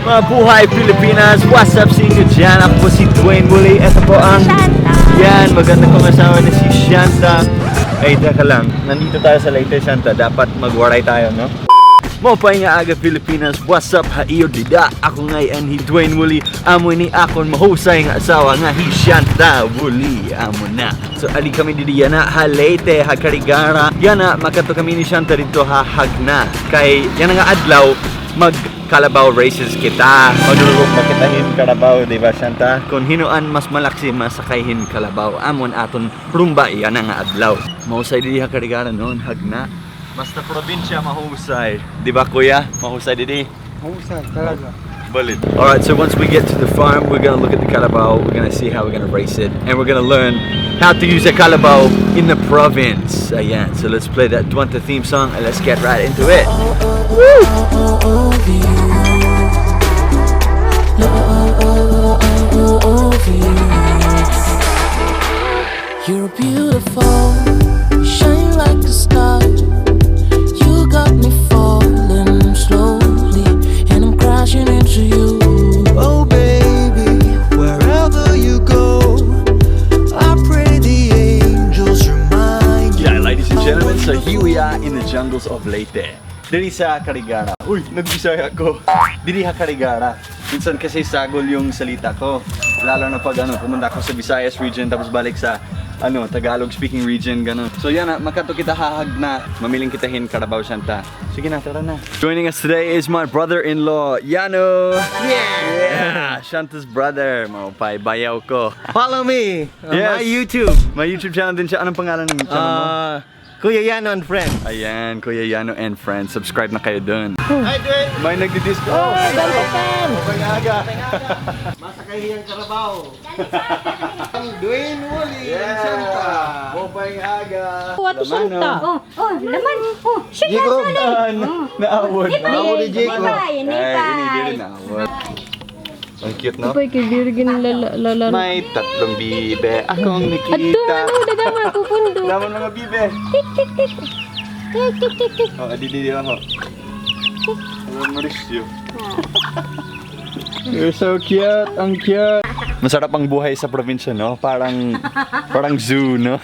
Mabuhay Pilipinas! What's up sa inyo dyan? Ako po si Dwayne Woolley. Ito po ang Shanta! Yan, maganda kong asawa na si Shanta. Ay, teka lang. Nandito tayo sa Leyte, Shanta. Dapat magwaray tayo, no? Maupay nga aga, Pilipinas, what's up haiyo dida? Ako ngay an hi Dwayne Woolley. Amo ni akon mahusay nga asawa nga hi Shanta Woolley. Amo na. So ali kami didi yana ha Leyte, ha Carigara. Yana makato kami ni Shanta dito ha Hagna. Kay yan nga adlaw mag Kalabaw races kita. Magdurog makitahin kalabaw, di ba, Shanta? Kung hinuan mas malaksi masakayhin kalabaw. Amon aton rumba yan nga adlaw. Mahusay didi ha Carigara noon, Hagna. Basta probinsya mahusay. Di ba, kuya? Mahusay didi. Mahusay talaga. Balit. Alright, so once we get to the farm, we're gonna look at the kalabaw, we're gonna see how we're gonna race it, and we're gonna learn how to use a kalabaw in the province. Ayan, so let's play that Dwanta theme song and let's get right into it. Over you. Love you. You're beautiful, you shine like a star. You got me falling slowly, and I'm crashing into you. Oh baby, wherever you go, I pray the angels remind you. Yeah, ladies and gentlemen, so here we are in the jungles of Leyte. Diri sa Carigara. Uy, nagbisaya ako. Diri ha Carigara. Minsan kasi sagol yung salita ko. Lalo na pag ano, pumunta ako sa Visayas region tapos balik sa ano, Tagalog speaking region, ganun. So yan na, makato kita hahag na. Mamiling kita hin Karabaw, Shanta. Sige na, tara na. Joining us today is my brother-in-law, Yano. Yeah! Shanta's brother. Maupay, bayaw ko. Follow me on Yes. my YouTube. My YouTube channel din siya. Anong pangalan ng channel mo? Kuya Yano and Friends. Ayan, Kuya Yano and Friends. Subscribe na kayo dun. Hi, Dwayne! May nagdi-disco. Oh, okay aga. Masakay ang karabaw. Ang Dwayne Woolley and Shanta. Bopay aga. Wato Shanta. Oh, laman. Oh, siya Jacob. Ah, naawod. Naawod ni Jacob. Nipay, Ay, nipay. ini dili naawod. Ang cute, no? Uy, kay Virgin lala lala. May tatlong bibe akong Adto nakita. man oh, daga pupundo. Laman mga bibe. Tik, tik, tik. Tik, tik, tik, tik. Oh, adi di ako. Hello, Mauricio. You're so cute. Ang cute. Masarap ang buhay sa probinsya, no? Parang zoo, no?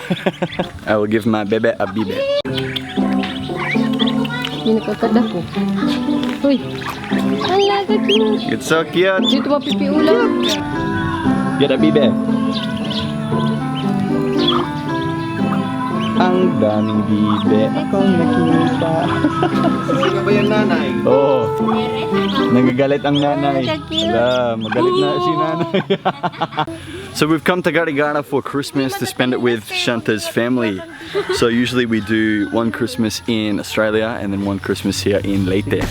I will give my bebe a bibe. Hindi nakakada ko. Uy. Ang laga cute. It's so cute. Dito mapipiulang. Get a bibe. Ang daming bibe akong nakita. Sino ba yung nanay? Oo. Oh, nagagalit ang nanay. Ala, magalit na si nanay. So we've come to Carigara for Christmas to spend it with Shanta's family. So usually we do one Christmas in Australia and then one Christmas here in Leyte.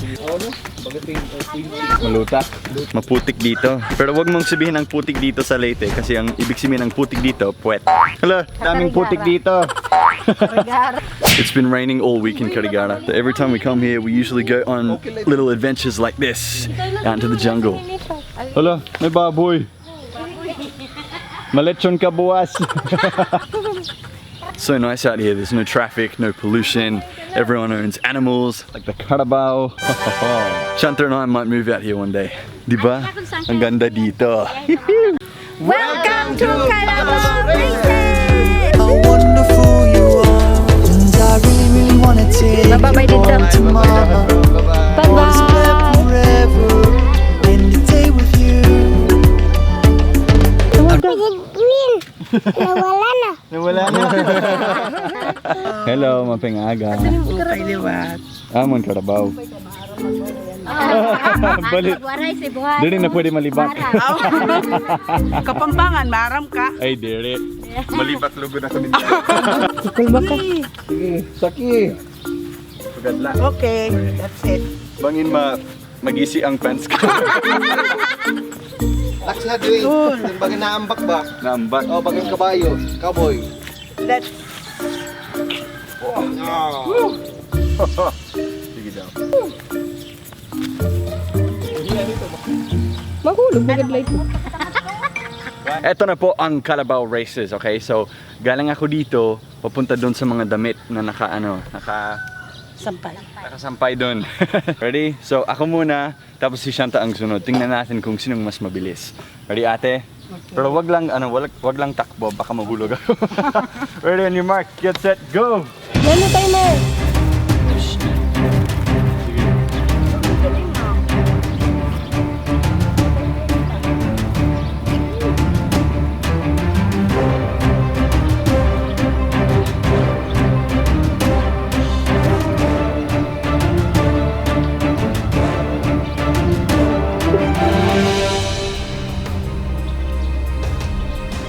Malutak. Maputik dito. Pero wag mong sabihin ang putik dito sa Leyte kasi ang ibig sabihin ng putik dito, puwet. Hala, daming putik dito. It's been raining all week in Carigara. So every time we come here, we usually go on little adventures like this out into the jungle. Hala, may baboy. Malechon ka buwas. So nice out here. There's no traffic, no pollution. Everyone owns animals, like the carabao. Shanta and I might move out here one day. Diba? Ang ganda dito. Welcome to Kalabaw Races! How wonderful you are, and I really, really wanna take Bye-bye you dito. home tomorrow. Bye-bye. Spend forever in the day with you. Nawala na. Nawala na. Hello, maping aga. Amon karabaw. Balit. Waray si buhay. Dili na pwede malibak. Kapampangan, maram ka. Ay, dili. Malibak lugod na kami dito. Kulba ka. Sige, saki. Pagadla. Okay, that's it. Bangin ma magisi ang pants ko. Laks na, Dwayne. Yung bagay naambak ba? Naambak. O, bagay kabayo. Cowboy. That's Oh. Sige daw. Mahulog na gadlay ko. Eto na po ang Kalabaw races, okay? So, galing ako dito, papunta doon sa mga damit na naka, ano, naka Sampay. Nakasampay doon. Ready? So, ako muna, tapos si Shanta ang sunod. Tingnan natin kung sinong mas mabilis. Ready, ate? Pero wag lang, ano, wag lang takbo, baka mahulog ako. Ready, on your mark, get set, go! Yan na timer.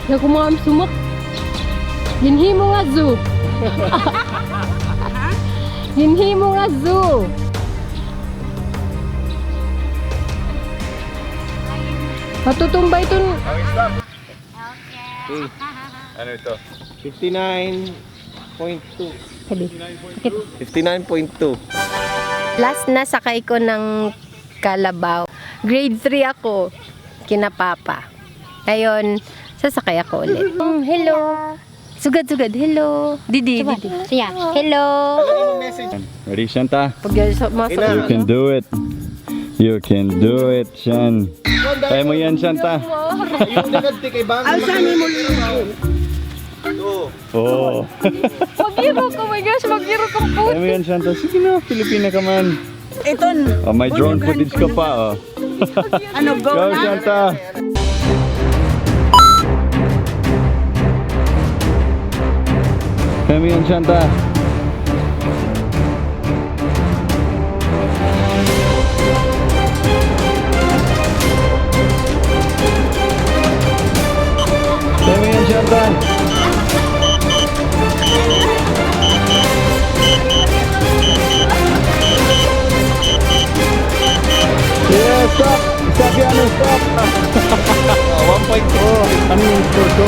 Nakumaam sumak. Ginhimo nga zoo. Ginhimo nga zoo. Matutumbay ito. Okay, stop! Ano ito? 59.2. Sabi. 59.2. Last na sakay ko ng kalabaw. Grade 3 ako, kina Papa. Ngayon, sasakay ako ulit. Hello. Sugad-sugad, hello. Didi, didi. Siya. Hello. Ready, Shanta? Pag sa mga You can do it. You can do it, Shan. Kaya mo yan, Shanta. Ayun na kadti kay Bang. Ang saan mo Two. Oh. Magiro ko, oh my gosh, magiro ko po. Kaya mo yan, Shanta. Sige na, Pilipina ka man. Ito, Oh, may drone footage ka pa, oh. ano, go Go, na? Shanta! Kaya mo yan, Shanta. Kaya mo yan, Shanta. Yeah, stop! Stop yan, stop! 1.2. Ano yung score ko?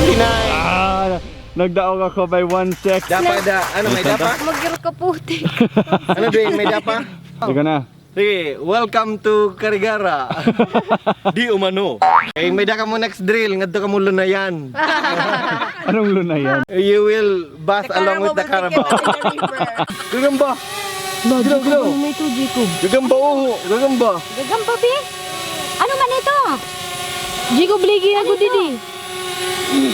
59. Ah, nagdaog ako by 1 sec. Dapa da. Ano, may dapa? Magiro ka puti. Ano, Dwayne? May dapa? Ikaw na. Sige, welcome to Carigara. Di umano. Eh, may daka mo next drill, ngadto ka mo lunayan. Anong luna yan? You will bath along with the carabao. Gagamba! Gilo, gilo. May ito, Jacob. Gagamba, oh! Gagamba! Gagamba, be. Ano man ito? Jacob, ligi na ko, didi.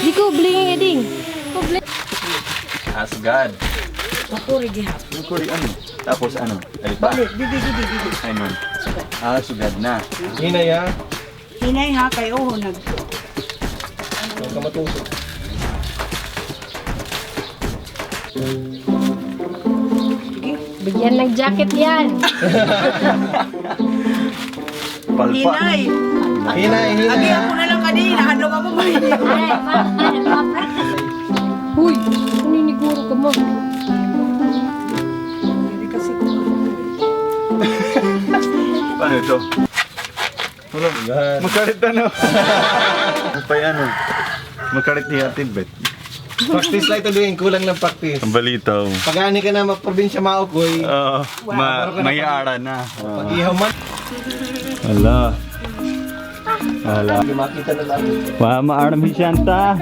Jacob, ligi nga ding. Asgad. Makuri gihapon. Yung ano? Tapos ano? Ay, pa. Balik, didi, didi, didi. Ay, man. Ah, sugad na. Hinay ha? Hinay ha, kay oho nag. Huwag ka matusok. Bigyan ng jacket yan. Palpa. Hinay. Hinay, hinay Agi ha? ako na lang kanina, ano ka mo ba? Ay, Uy, naniniguro ka mo. Hindi kasi ko. Paano ito? Wala. Makarit ano? Pa ano? Makarit ni Ate Bet. Practice lang ito, Dwayne. Kulang ng practice. Ang balitaw. Pag ani ka na maprobinsya maukoy, Oo. Ma may ara na. Oo. pag ihaw man, Ala. Ala. makita na lang. Wa maaram si Shanta.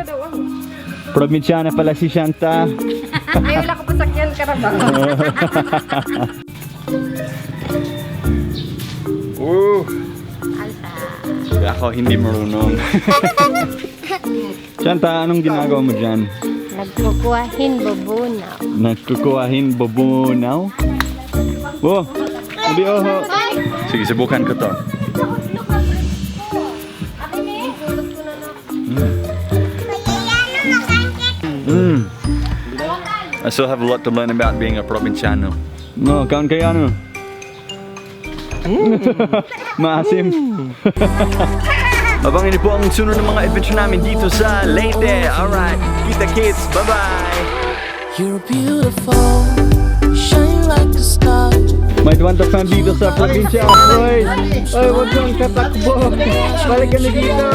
Probinsyana pala si Shanta. Ay, wala ko pasakyan karabaw. Ooh. Ako hindi marunong. Shanta, anong ginagawa mo dyan? Nagkukuhahin bubunaw. Nagkukuhahin babunaw? Oh, hindi oho. Sige, subukan ko to. I still have a lot to learn about being a provinciano. No, kaon kayo ano? Maasim. Abangin niyo po ang sunod ng mga adventure namin dito sa Leyte. Alright, kita kids. Bye-bye! You're beautiful, you shine like a star. May tuwan fan dito sa probinsya. Oy! Oy, wag kang katakbo. Balik ka na dito.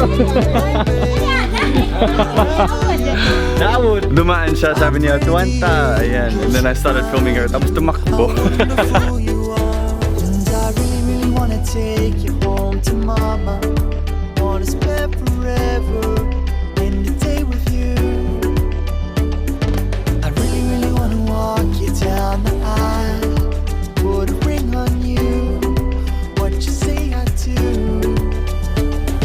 Naawot! Dumaan siya, sabi niya, tuwanta. Ayan. And then I started filming her. Tapos tumakbo. Wonderful you are. And I really, really wanna take you home to mama.